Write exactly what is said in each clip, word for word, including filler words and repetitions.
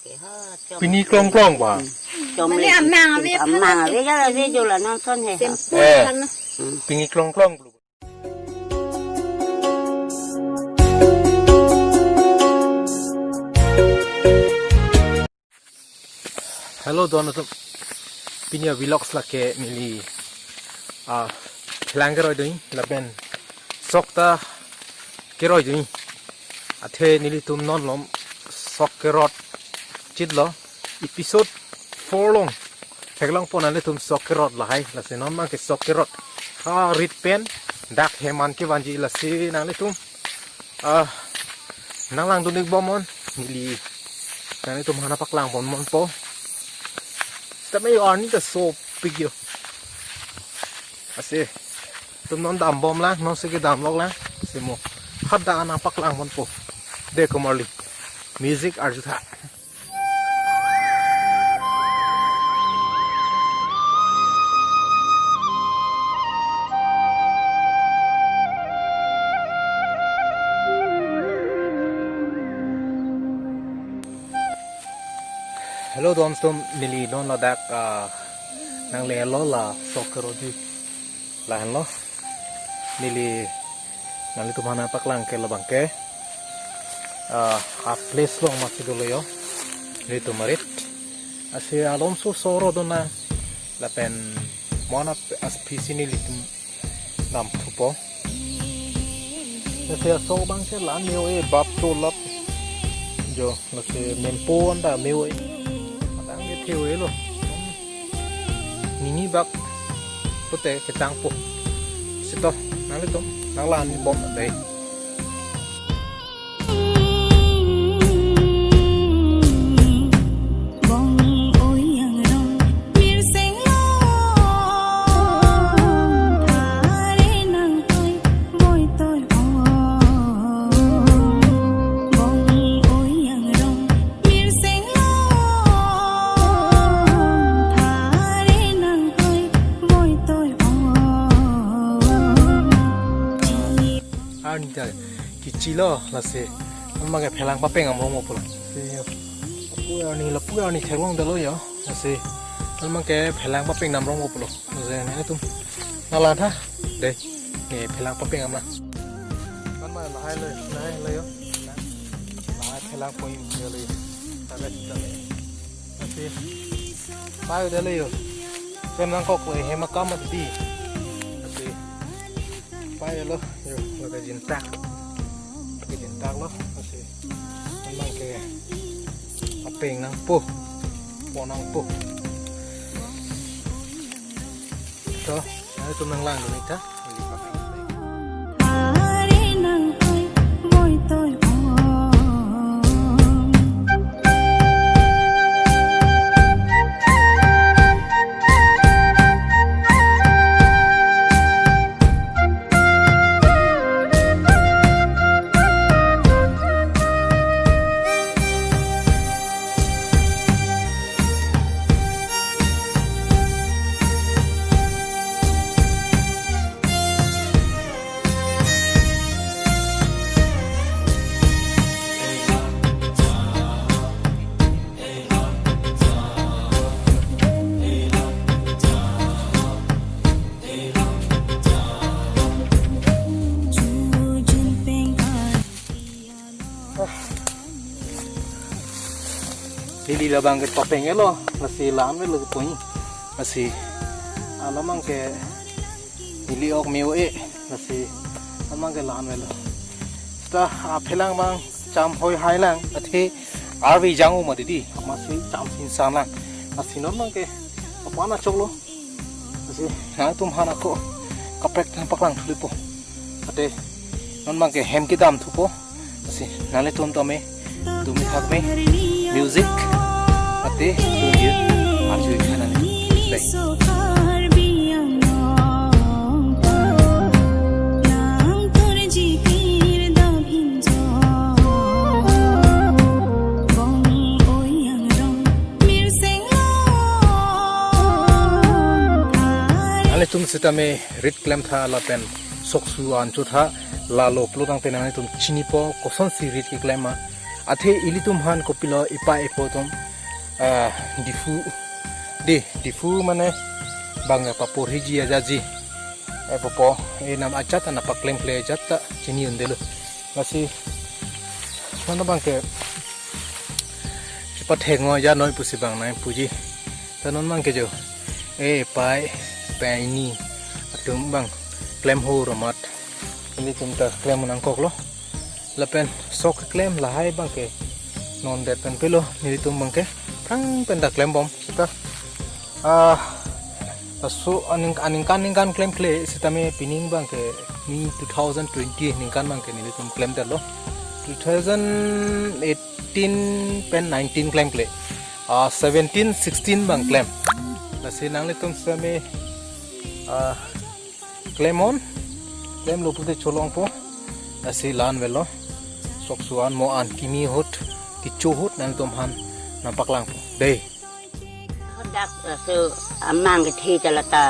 Pini klong klong ba? Mane amang ave, amang ave, jala ave, jola nonson he. Simple. Eh. Pini klong klong. Hello, don atum. Pini a-vlogs lake neli, ah, phelang keroi dun, lapen sok ta keroi dun. Athe nelitum non malom sok kerot chitlo. Episode four along theklongpo nanglitum sok kerot lahai. Lasi non abangke sok kerot. Ha rit pen dak hem an kevanji, lasi nanglitum, ah, nanglang dun-ik bomnon, neli nanglitum aphan nangpaklang bomnon po. Sitame arni ta sopik yo. Lasi ilitum non dambomlang, non si kedam loklang, si mo hadak nangpaklang bomnon po. Dei komarli. Music arjutha. Hello, don atum, neli non ladak, ah, nanglelo la sok kerotji. Lahenlo. Neli nanglitum aphan nangpaklang ke labangke, ah, a-place along masi dolo yo. Nelitum arit. Lasi alom so soro dona. Lapen mo-an ap-, aspisi nelitum damthupo. Lasi asok abangke la-an me-o-e, bap cholap. Jo, lasi mempo anta me-o-e. Matang ke the-o-elo. Nini bak pute ketangpo. Sito, nanglitum nanglang bomnon dei. Arni ta kechilo lasi. Alma ke phelang papeng amrong mo pulo. Si, lapu arni, lapu arni theklongdetlo yo. Lasi alma ke phelang papeng damrong mo pulo. Lasi nanglitum nanglang tha. Dei, ne phelang papeng amna. Kan ma lahai le, lahai le yo. Lahai phelang poi yo le. Tabe tabe. Lasi pai-o detlo yo. Pen nangkok le hem akam mati. Lasi pai-olo yo, lake jintak. Lake jintaklo, lasi. Memang ke apeng nangpo. Po nangpo. So, nanglitum nanglang dun-ik tha. Neli labang ke papeng-elo, lasi la-an avelo poi. Lasi alam abang ke neli ok me-o-e, lasi alam abang ke la-an avelo. Seta aphelang abang cham hoi hai lang, athe arve jang-o mati dei, amatsi cham sinsan lang. Lasi non abang ke apa na choklo. Lasi nangtum aphan ako kaprek nangpaklang thulipo. Athe non abang ke hem kedam thupo. Lasi nanglitum tame, tumi thak me, music, athe, tu ye, arju ikha nang. Dei. Nanglitum sitame rit klem tha lapen sok su an chotha, lalo pulo tangte nanglitum chinipo kosonsi rit keklem ma. Athe ilitum aphan kopilo ipa ipo atum, ah, Diphu, de, Diphu mane bang paporhiji ajaji. Eh, popo, eh, nam ajat ta nangpaklemkle ajat ta chini-un-edetlo. Lasi, non abangke, chepathek-o ajat noi pusi bang nangpuji. Ta non abangke jo, eh, pai, pai ini, atum bang, klem ho amat. Ilitum ta klem nangkoklo. Lapen sok keklem lahai abangke non det pen pelo nelitum abangke phrang pen ta klembom seta. Ah, laso aning, aningkan ningkan klemkle sitame pining abangke ni two thousand twenty ningkan abangke nelitum klemdetlo. Two thousand eighteen pen nineteen klemkle. Ah, seventeen sixteen abang klem. Lasi nanglitum sitame, ah, klem-on, klemlo pute cholongpo. Lasi la-an avelo. Sok su-an mo an kimi ahut, kecho ahut nangtum aphan nangpaklangpo. Dei. Hadak laso amang kethe ta lata.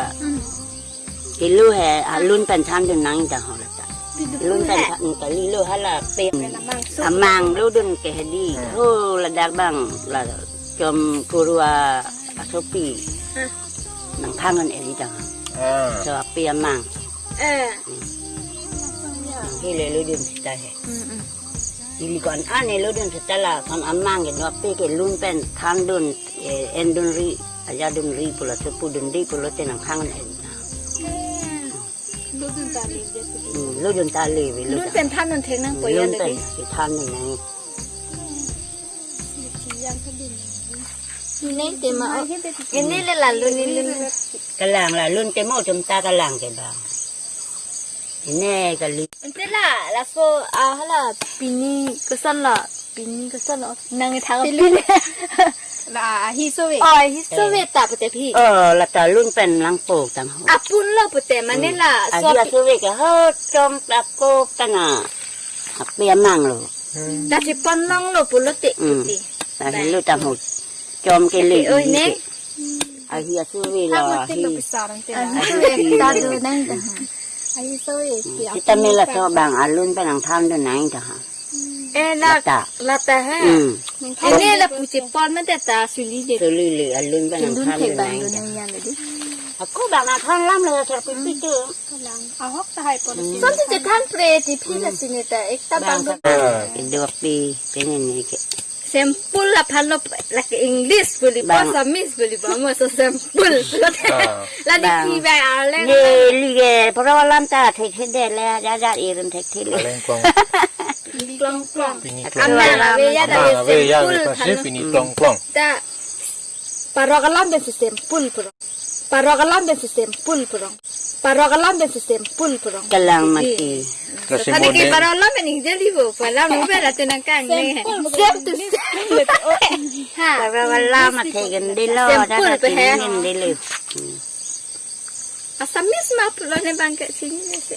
Kilo he, alun pen thandun nang ta ho lata. Lun pen than kalilo hala pe. Amang lodun ke hedi. Ho ladak bang la chom kurua asopi. Nangthan un-e ta. Ah. So api amang. Eh. Hile lodun seta he. Mm, mm. Ili ko-an ane lodun seta la, ko-an amang ke no api ke lun pen thandun, eh, endunri, ajadunri pulo, sopudunri pulote nangthan un-e ta. Eh. Lodun ta le je tu. Hmm, lodun ta le ve, lodun. Lun pen thandun thek nangpo ya. Lun pen thandun nang. Ini tema, oh. Ini le lalu ni lun. Kalang la lun ke mo chom ta kalang ke bang. Ini kali. Ante la, laso, ah, hala, pini koson la, pini koson la, nang thang pini. La, ahi sove. Oh, ahi sove ta pute phi. Oh, lata lun pen langpo tang ho. Apun lo pute, mane la, so ahi asove ke ho chom ta ko tanga. Api amang lo. Ta chepon longlo pulote. Hmm. Pute. Ahi lo tang ho. Chom ke le. Oi, ne. Ahi asove la, ahi. Ahi ta do nang ta. Ahi sove. Sitame laso bang alun pen nangthandun nang ta. Eh, la, lata. Lata ha. Hmm. Ini la pu chepon mate ta suli je. Suli le alun pen nangthandun nang ta. Ako bang nangthan lam le sar pipi tu. Ahok tahai pon. Hmm. Son si chethan pre ti phi la sini ta ekta bang do. Ah, ido pi pengen ni ke. Sample aphan lo lake English boli ba, Assamese boli ba, mo so sample. Ah. La di bang. Ki ba arleng. Ye li ke program ta thekthedetlo, ja ja irin thekthelo. Arleng klong. Klong klong. Pini klong. Amang ave ya da sample. Amang ave ya, pini klong klong. Ta parok alam pen si sample pro. Parok alam pen si sample pro. Parok alam pen si sample pro. Kalang mati. Tadi ke parok alam pen ingjali bo, parok alam pen rate nangkang ne. Same to same. Ha. Parok alam mati gendelo, sample pe he. Gendelo. Assamese ma pulo ne bang ke sini ne se.